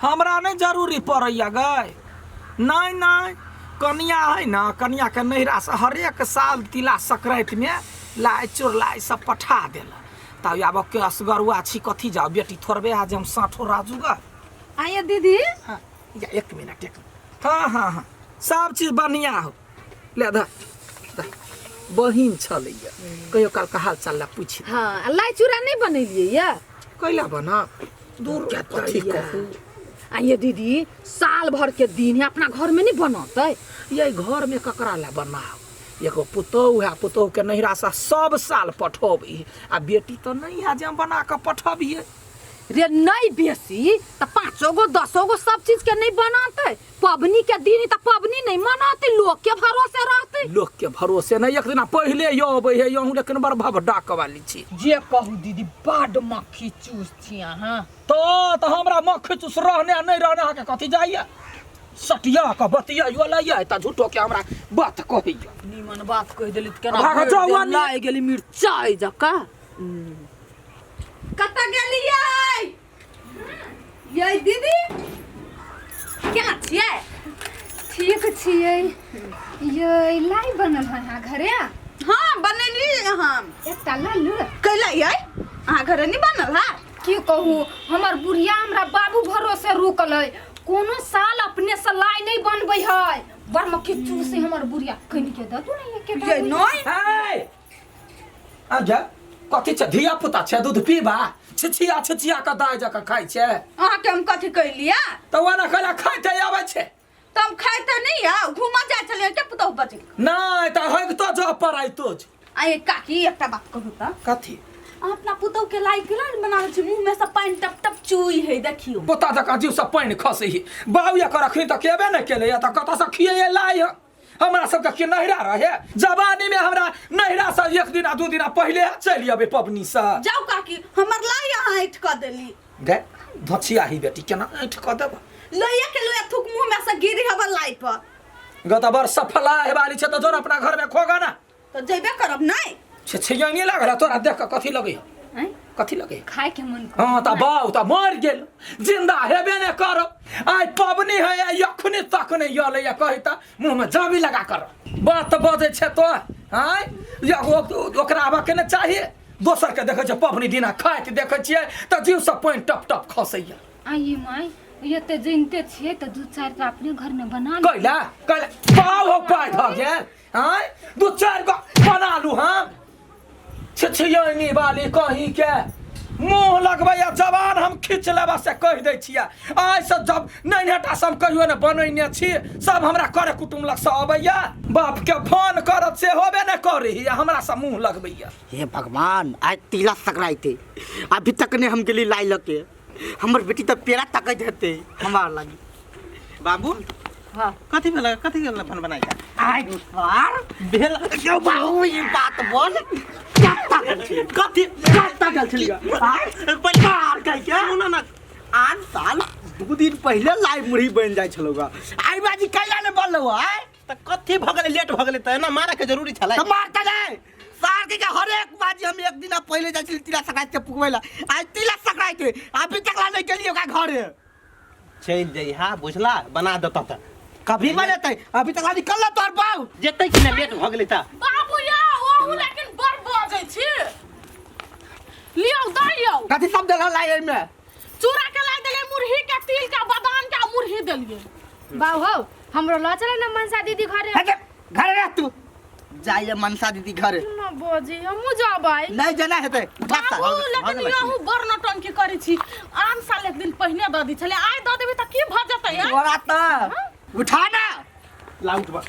हमरा नहि जरूरी पड़ैया गै। नहि नहि, कनिया है ने, कनियाके नैहरासँ हरेक साल तिला संक्रान्तिमे लाइ चोरलाइ सब पठा देलक। तब आब के असगरुआ छी, कथी जाउ बेटी थोड़बे है जे हम साठो राजू गा। आइए दीदी। हाँ, या एक मिनट, एक मिनट। हाँ हाँ हाँ, सब चीज बढ़िया हो। ले धर, धर। बहिन छलैया, कहियो काल के हाल चाल ला पूछ। हाँ, आ लाइ चूड़ा नहीं बनेलिए या? कैला बना दूर क्या कथी कहू। आइए दीदी, साल भर के दिन है, अपना घर में नहीं बनतै? ये घर में ककरा ला बनाओ? एगो पुतोहु है, पुतोहु के नैहरा से सब साल पठोबी, आ बेटी तो नहीं है जे हम बना के पठबिए। रे नहीं बेसी त पाँचो गो दसो गो सब चीज के नहीं बनतै? पबनी के दिन त पबनी नहीं मनतै, लोग के भरोसे रहतै। लोग के भरोसे नहीं, एक दिना पहले यो अबै है यहूँ, लेकिन बड़ भवडा कवाली छी। जे कहू दीदी, बड मक्खी चूस छी अहाँ। तो हमरा मक्खी चूस रहने आ नहीं रहने अहाँके कथी जाइया? सटिया के बतिया यो लैया त झूठो के हमरा बात कहैया। निमन बात कहि देली त केना भाग भरि जाउ देह आनी। लागि गेली मिरचाइ जकाँ। कतऽ गेलियै यै दीदी? केना छियै? ठीक छियै। ये लाइ बनल है अहाँ घरे? हाँ, बनेली हम। एकटा लालू। कैला यै, अहाँ घरे नहीं बनल है? की कहू, हमर बुढ़िया हमरा बाबू भरोसे रुकल है, कोनो साल अपने से लाइ नहीं बनबै है। बड़ मक्खी चूसे हमर बुढ़िया। कनि के दऽ तू ने एकेटा। यै नहीं। ए आ जा, कथी छै? धिया पुता छै, दूध पीबा छिछिया छिछिया के दाय जकाँ खाइ छै। अहाँके हम कथी कहलियै? तऽ ओना कहला खाइते आबै छै। तऽ हम खाइते नहीं आ घूमऽ जाइ छलियै के पुतहु बजल। नहि तऽ होइतो जो पराइतो जो। आ ये काकी, एकटा बात कहू तऽ। कथी? अहाँ अपना पुतहु के लाइ केना ने बनाबै छी? मुँह में सब पानि टप टप चुई है, देखियौ। पोता जकाँ जीव सब पानि खसै है। बाउ एकर अखनी तक एबे नहि केलैया तऽ कतऽसँ खियैये लाइ? हमरा सबके के नहिरा रहे जवानी में, हमरा नहिरा से एक दिन आ दू दिन पहले चलि अबे पबनी से। जाउ काकी, हमर लाइ अहाँ ऐठ कऽ देली। गे धोछिया ही बेटी, केना ऐठ कऽ देब? लोहिया के लोहिया थूक मुँह में से गिरी हवा लाइ पर। ग तऽ बड़ सफला हेबाली छै, तऽ जोन अपना घर में खोगा ना। तऽ जेबे करब नहि। छे छे लागल तोरा देख कऽ कथी लगै? आँय? कथी लगे? खाए के मन। हाँ तऽ बाउ तऽ मर गेल, जिंदा हेबे ने करब। आइ पबनी है, आइ अखनी तक नहीं अलै या कही तऽ मुँह में जाबी लगा कर बात बजै छै तो। आँय या ओकरा आबऽ के ने चाही। दोसर के देखै छियै पबनी दिना खाइत देखै छियै तऽ जीव सब पानि टप टप खसैया। आइए माय, एते जनिते छियै तऽ दू चारि टा अपने घरमे बना लिअ। कैला कैला पाव हो पाइ भऽ गेल? आँय दू चारि गो बना लू हम? छिछियनी वाली कहीं के मुँह लगबैया जवान हम खींच लेबा से कहि दै छियै। आइसँ जब नैन्हेटा से हम कहियो ने बनैने छी, सब हमरा करे कुटुम्ब लगसँ अबैया, बापके फोन करत से होबे ने करी, हमरा से मुँह लगबैया। हे भगवान, आज तिला सकराइते अभी तक ने हम गेली लाई लके, हमर बेटी तऽ पेड़ा तकैत हेतै हमार लागी। बाबू। हाँ। कथी भेल? कथी भेल भन बनाइ? आइ सार भेल क्यों बाबू, ई बात बोल, कत्ता गेल छली? कथी कत्ता गेल छली? आइ पहिले सार कहि के सुन न, आन साल 2 दिन पहिले लाई मुरही बनि जाइ छलौ गा, आइ बाजी कैला ने बनलौ? आइ तऽ कथी भऽ गेलै? लेट भऽ गेलै तऽ एना मारऽ के जरूरी छलै? तऽ मारता जाय सार के हरेक बाजी हम एक दिन पहिले जाइ छली तिला संक्रांति के पुगबै ला। आइ तिला संक्रांति अभी तक ला नहीं गेलियै ओकरा घरे। चलि जइहा, बुझला? बना देतऽ तऽ कभी बनेतै? अभी तक ला निकल तोहर बाऊ जेतै कि नहि? लेट भऽ गेलै तऽ। बाबू यौ, अहूँ लेकिन बड़ बजै छी। लियौ, दैयौ। कथी सब देलह लाई एहिमे? चूड़ा के लाई देलियै, मुरही के, तिल के, बादाम के आ मुरही देलियै। बाऊ हौ, हमरो लऽ चल ने मनसा दीदी घरे। हे, घरे रह तू, जाइए मनसा दीदी घरे। न बजी, हमहूँ जबै। नहीं जाना हेतै, उठा बाबू। सार। लेकिन गेलै। अहूँ बड़ नौटंकी करै छी। आन साल एक दिन पहिने दऽ दै छलै, आइ दऽ देबै तऽ की भऽ जेतै? आँय? तोरा तऽ उठा ना। लाउट बा।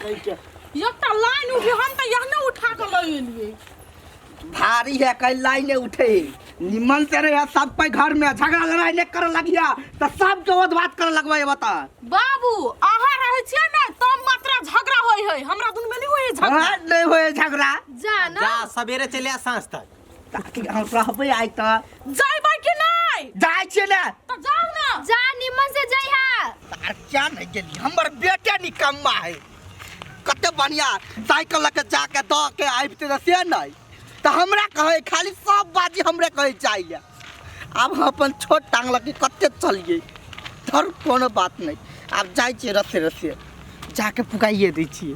एकटा लाइन उठे, हम तऽ एहने उठा कऽ लऽ एलियै। भारी है, कहीं लाइने उठे। निमन से रहे सब कोई घर में, झगड़ा लड़ाई नहीं करे लगिया तो सब के ओध बात करे लगवा बता। बाबू, अहाँ रहै छियै ने तब मात्रा झगड़ा होइ है, हमरा दुनू में नहीं होइ है झगड़ा। हाँ, नहीं होए झगड़ा। जा ना। जा, सवेरे चलि आ साँझ तक। ताकि हम रहबै आइ तऽ। जयबै कि नहि? जाइ छियै ने। तऽ जाउ ने। जा, निमन से जइहा। तार क्या नहीं गेली, हमर बेटे निकम्मा है। कते बढ़िया साइकिल लऽ के जाके दऽ के आबिते तऽ से नहि तऽ हमरा कहै, खाली सब बाजी हमरे कहै चाहिए। आब हम अपन छोट टांग लऽ के कते चलियै। धर कोनो बात नहि, आब जाइ छियै रसे रसे जाके पुकाइए दै छियै।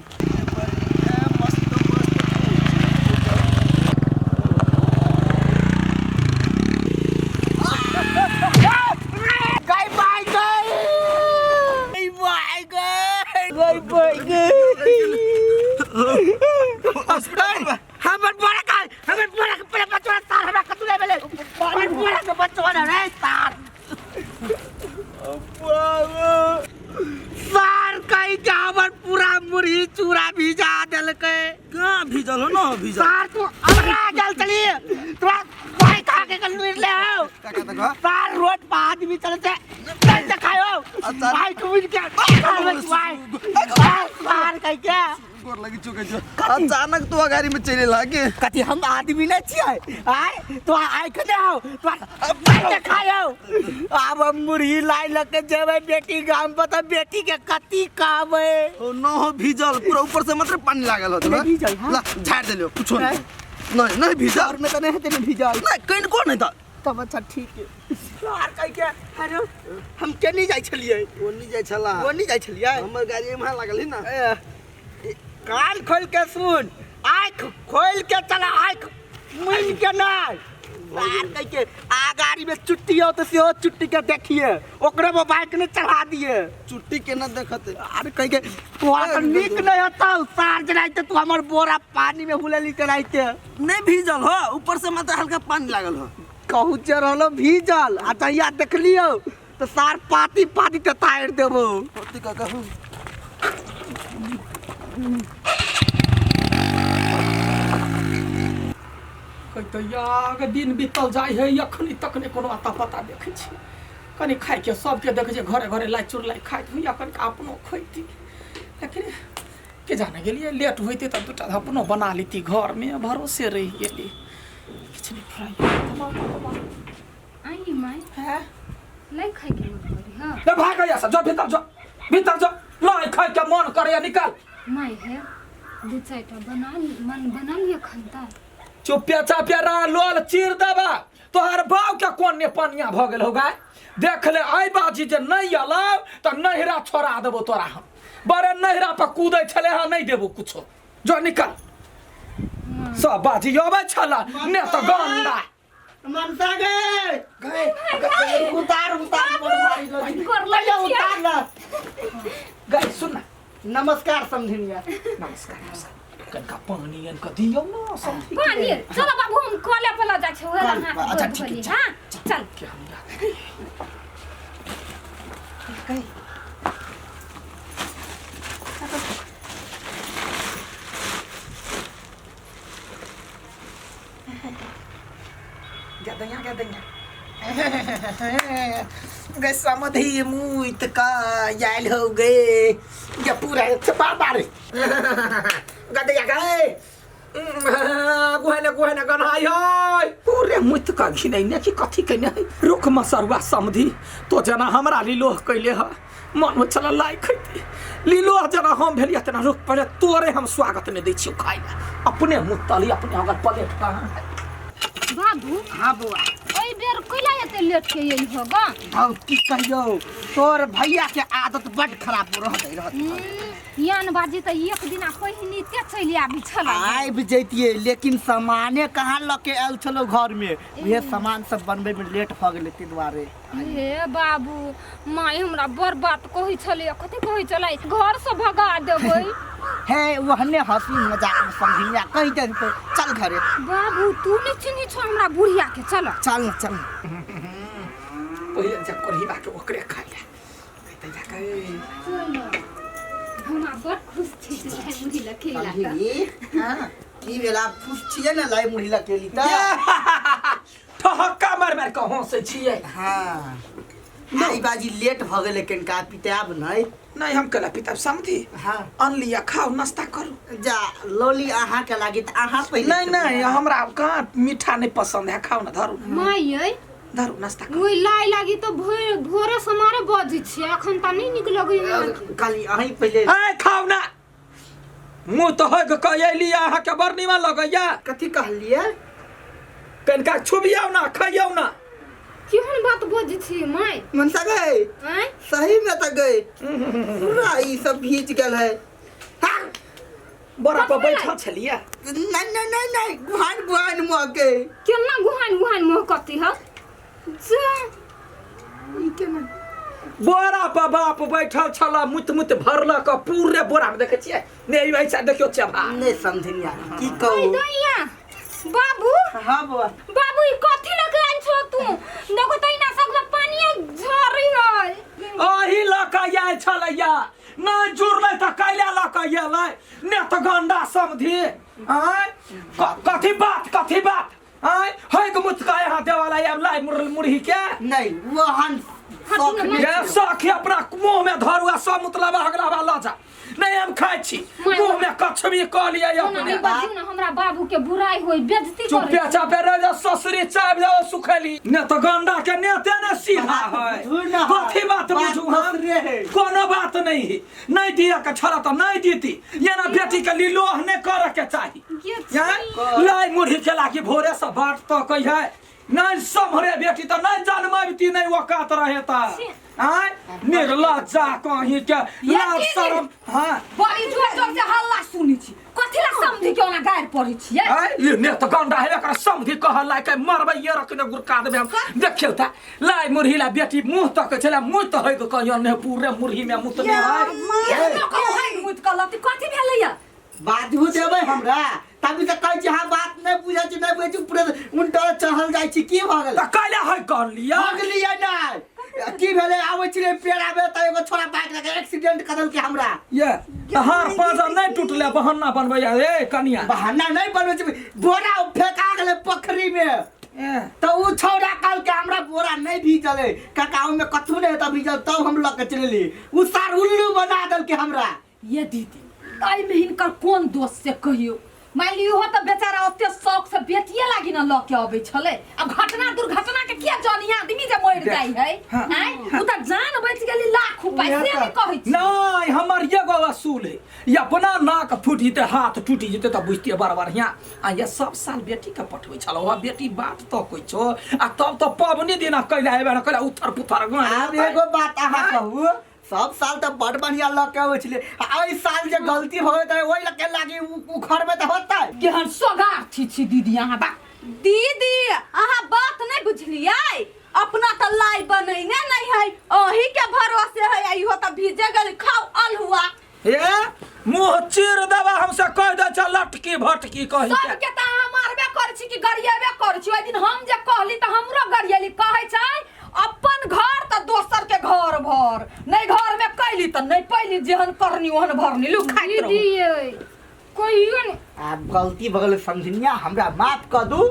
गई बाय गई बाय गई गई बाय गई। हमर बड़ा का हमर बड़ा के पहले बचवा सार हमरा कतु ले भेलै, हमर बड़ा के बचवा रे सार सार कहीं के हमर पूरा मुरही चूरा भिजा देलकै। कहाँ भीजल हो न भीजल? सार तू हमरा गेल चली तोरा भाई खा के कल ले हो। काका देखो सार रोड पर आदमी चलते नहीं देखायो भाई को मिल के भाई सार कहीं के गोर लगी चुके छो। अचानक तू गाड़ी में चले लागे। कथी हम आदमी नहीं छियै? आय तो आय के नहीं हो तो देखायो। आब हम मुरही लाई लके जेबै बेटी गाम पर त बेटी के कथी कहबै? ओ न हो भीजल, पूरा ऊपर से मात्र पानी लागल होत। नहीं भीजल, हाँ? ला झाड़ देलियो कुछो नहीं। नहीं नहीं भीजल। और में त नहीं हेतै ने भीजल। नहीं कनिको नहीं त। तब अच्छा ठीक है। यार कह के अरे हम के नहीं जाइ छलियै? ओनी जाइ छला। ओनी जाइ छलियै। हमर गाड़ी एम्हर लागल है ना। कान खोल के सुन, आँख खोल के चला, आँख मुनि के नहीं। यार कह के आ गाड़ी में चुट्टी हो तो सेहो चुट्टी के देखिए, ओकरे में बाइक ने चढ़ा दिए। चुट्टी के न देखते। अरे कह के तोरा तो नीक नहीं होता सार जनाइते तू हमर बोरा पानी में हुलेली चलाइते। नहीं भीजल हो, ऊपर से मात्र हल्का पानी लागल हो। कहू जे रहलो भीजल आ तहिया देखलियो तो सार पाती पाती ते तार देबो। होती का कहू। कहते दिन बीतल जाइ है, अखनी तक नहीं कोनो अता पता देखै छी। कनि खाइके सबके देखै छै घरे घरे लाइ चुर लाइ खाइत होइया, कनि अपनो खैती। लेकिन के जाने गेलियै लेट होइते तब दूटा अपनो बना लेती घर में, भरोसे रहि गेली। किछु नहि फुराइ। आई my हैं लाई खाइ के मन करी हां? ले भाग गया सब, जो भीतर जो, भीतर जो, लाई खाइ के मन करैया निकाल। My है दू चारिटा बना मन बना लिया खनता। चुपिया चापिया रह लोल चीर देबा तोहर बाप के कोन ने पनिया भ गेल हो गाय। देख ले आई बाजी जे नहीं अलाव त नहिरा छोड़ा देबो तोरा हम। बड़े नहिरा पर कूदै छले हां नहीं देबो कुछो, जो निकल। सब बाजी अबै छला ने त गंदा मनसा गे गए उतार उतार बड़ भारी लगी। गोर लगै छियै। उतार ला गए सुन ना। नमस्कार समधिनिया। नमस्कार नमस्कार। कनका पानी अन क दियौ न समधी। पानी चलो बाबू हम कले पर ल जाइ छै ओहे कल हाथ पर, अच्छा, धो ठीक है, ली, हां चल। के हम याद गदैया गदैया गए समधी मुइत का आयल हो गए या पूरा छपा बारे गदैया गए गुहने गुहने गनाई है पूरे मुइत का घिनै ने कि कथी कने है। रुख मसरुआ समधी तो जना हमरा लीलोह कैले ह, मन में चला लाई खैती लीलोह जना हम भेलिया तना रुख पहिले तोरे हम स्वागत ने दै छियौ खाइ ला। अपने मुतली अपने अगर प्लेट कहाँ है। बाबू हाँ बौआ ओइ बेर कैला एते लेट के एल हो गा? हम की कहियौ तोर भैया के आदत बड खराब रहतै रहतै। यान बाजी त एक दिना पहिने ते चलि आबी छलै। आबि जैतियै लेकिन सामाने कहाँ लऽ के आयल छलौ घर में, उहे सामान सब बनबै में लेट भऽ गेलै ताहि दुआरे। हे बाबू माय हमरा बड़ बात कहै छलै, कथी कहै छलै घर से भगा देबै। हे ओहने हंसी मजाक में समझिया कहि देलकै चल घरे। बाबू तू नहीं चिन्है छौ हमरा बुढ़िया के, चल चल न चल। पहिले जे कोढ़ीबा के ओकरे खाइ ले कहते जा के। हमरा बड़ खुश छी लाई मुरही लऽ खेला त। हां की भेल आब खुश छियै ने लाई मुरही लऽ केली त? ठहक्का मारि मारि कऽ हँसै छियै। हां आई बाजी लेट भऽ गेलै कनिका पिताब नहि। नहीं हम कला पिताब समझी। हाँ अनलिया खाओ नाश्ता करू। जा लोली अहाँ के लागी त अहाँ पहिले। नहीं नहीं हमरा कहाँ मीठा नहीं पसंद है, खाओ ना धरू। माय यै धरू नाश्ता करू। ओइ लाई लागी त भोरे समारे बजै छियै, अखन त नहि नीक लगैया। कहली अहीं पहिले। ए खाओ ना मुँह तो होय के अयली अहाँ के बड़ नीमन लगैया। कथी कहलियै? कनिका छुबियौ ना खइयौ ना। केहन बात बजै छी माय? मनसा गए। आँय? सही में तऽ गए, पूरा ई सब भीज गेल है। हाँ। बोरा पर बैठल छलियै। नहीं नहीं नहीं नहीं, गुहान गुहान मुँह के। केना गुहान गुहान मुँह कथी ह जा? ई केना? बोरा पर बाप बैठल छल, मुत मुत भरलक पूरे बोरा में, देखै छियै ने? ई ऐसा देखियौ चेभा। नहीं समझिनिया की कहि कहू। दैया बाबू। हाँ बौआ। बाबू, ई कथी लऽ के आयल छौ तू? देखो तऽ इना सब पानी झरै है। अही लऽ कऽ आयल छलैया, नहि जुड़लै तऽ कैला लऽ कऽ एलै ने तऽ गंडा समझी। आँय, कथी बात, कथी बात? आँय, है मुतका यहाँ देवाला आब लाइ मुरही के। नहीं, वो हम शौक नहीं। ये सखी, अपना मुंह में धरू आ सब मुतलबा हगलाबा लऽ जा, नहीं हम खाइ छी। माय। मुंह में कछबी कऽ लिअ ओना अपने। नहि बाजू ने, हमरा बाबू के बुराई होई, बेइज्जती चुपे करे। चापे रह जा, ससुरी चाप जाओ सुखैली ने तो गंडा के नेते ने सीधा है। बुझू ना। कथी बात? बात बुझू हम? दोसरे है। कोनो बात नहीं है, नहीं दिया के छड़ा तो नहीं दीती, ये ना बेटी के लीलोह ने करे के चाही। ये हैं? लाई मुरही के लागी भोरे से बाट तो कही है, नहीं सम्हरे बेटी तो नहीं जन्मती, नहीं औकात रहे ता। आय निर्लज्जा कहीं के, लाज शरम। हाँ। बड़ी जोर जोर से हल्ला सुनै छी, कथी ला समझी के ओना गारि पढ़ै छियै? आय ये ने तो गंडा है, एकरा समझी कहल लाय के मरबै ये रखने गुरका देबै हम। देखियौ ता, लाई मुरही ला बेटी मुंह तक छला, मुंह त है कहियो ने पूरे मुरही में मुत ने है। केहनो कहै मुत कलती, कथी भेलैया? बाजू देबै हमरा तभी तऽ कहै छी। अहाँ बात नहि बुझै छी, नहि बुझै छी, पूरे उल्टा चढ़ल जाइ छी। की भऽ गेल? त कैला है कर लिया? भऽ गेलियै नहि, की भेलै? आबै छलै पेड़ामे तऽ एगो छोड़ा बाइक लऽ कऽ एक्सीडेंट कऽ देलकै हमरा। ये हार पाजा नहीं टूटले, बहाना बनबै ए कनिया। बहाना नहि बनबै छै, बोरा फेका गेलै पोखरिमे। ए, तऽ ओ छौड़ा कहलकै हमरा बोरा नहि भीजल है काका, ओहिमे कथू नहि हेतै भीजल। तब हम लऽ कऽ चलि एली। ओ सार उल्लू बना देलकै हमरा। ये दीदी, एहिमे हिनकर कोन दोष से कहियौ? मानि लियौ इहो तऽ बेचारा ओते शौक से बेटिए लागी ने लऽ के अबै छलै। अब घटना दुर्घटना के किया जानी आदमी जे मरि जाइ है? हाँ। आँय, ओ तऽ जान बचि गेली, लाख उपाय से नहि कहै छी। नहीं, हमर एगो असूल है, ये अपना नाक फूटि जेतै, हाथ टूटि जेतै तऽ बुझतियै बड़ बढ़िआँ। आ ये सब साल बेटीके पठबै छलहुँ हँ, बेटी बाट तकै छौ आ तब तऽ पबनी दिना कैला हेबे ने कैला उत्थर पुथर। आब एगो बात अहाँ कहू, सब साल तऽ बड़ बढ़िया लऽ के अबै छलै आ एहि साल जे गलती भऽ गेलै तऽ ओहि लऽ के लागी उखड़बै तऽ होतै? केहन सोगार्थी छी दीदी अहाँ बा। दीदी, अहाँ बात नहीं बुझलियै। अपना तऽ लाई बनैने नहीं है, अही के भरोसे है आ इहो तऽ भीजे गेल। खाउ अल्हुआ। ए, मुँह चीर देबा हमसे, कहि दै छ लटकी भटकी कहि के। सबके तऽ अहाँ मारबे करै छी कि गरियेबे करै छी? ओहि दिन हम जे कहली तऽ हमरो गरियेली। कहै छै अपन घर तऽ दोसर के घर भर नहि, घर में कैली तऽ नहि पैली, जेहन करनी ओहन भरनी। लू, खाइत रहू। दीदी ये कहियो ने। आब गलती भऽ गेलै समझनिया, हमरा माफ कऽ दू।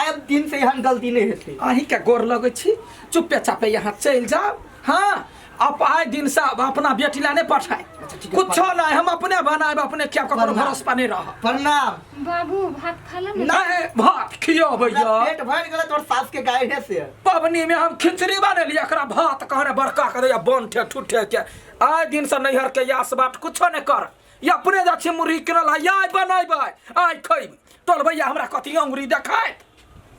आब दिन से एहन गलती नहि हेतै। अहीँके गोर लगै छी, चुप्पे चापे यहाँ चलि जाउ। हाँ, अब आइ दिन से अब अपना बेटी ला नहीं पठाए। ठीक है। कुछो नहीं, हम अपने बनाए, अपने क्या, ककरो प्रणाम। भरोसा पर नहीं रह। प्रणाम। बाबू, भात खा ले ने। नहीं, भात खियबै। हमरा पेट भरि गेलै तोहर सास के गायरे से। पबनी में हम खिचड़ी बनेलियै, एकरा भात कहने बड़का के दैया बन ठे ठुठे के। आइ दिन से नैहर के यास बाट कुछो नहीं कर। ये अपने जाइ छी मुरही किनल, आइ बनेबै, आइ खैबै। टोलबैया हमरा कथी अंगुरी देखायत?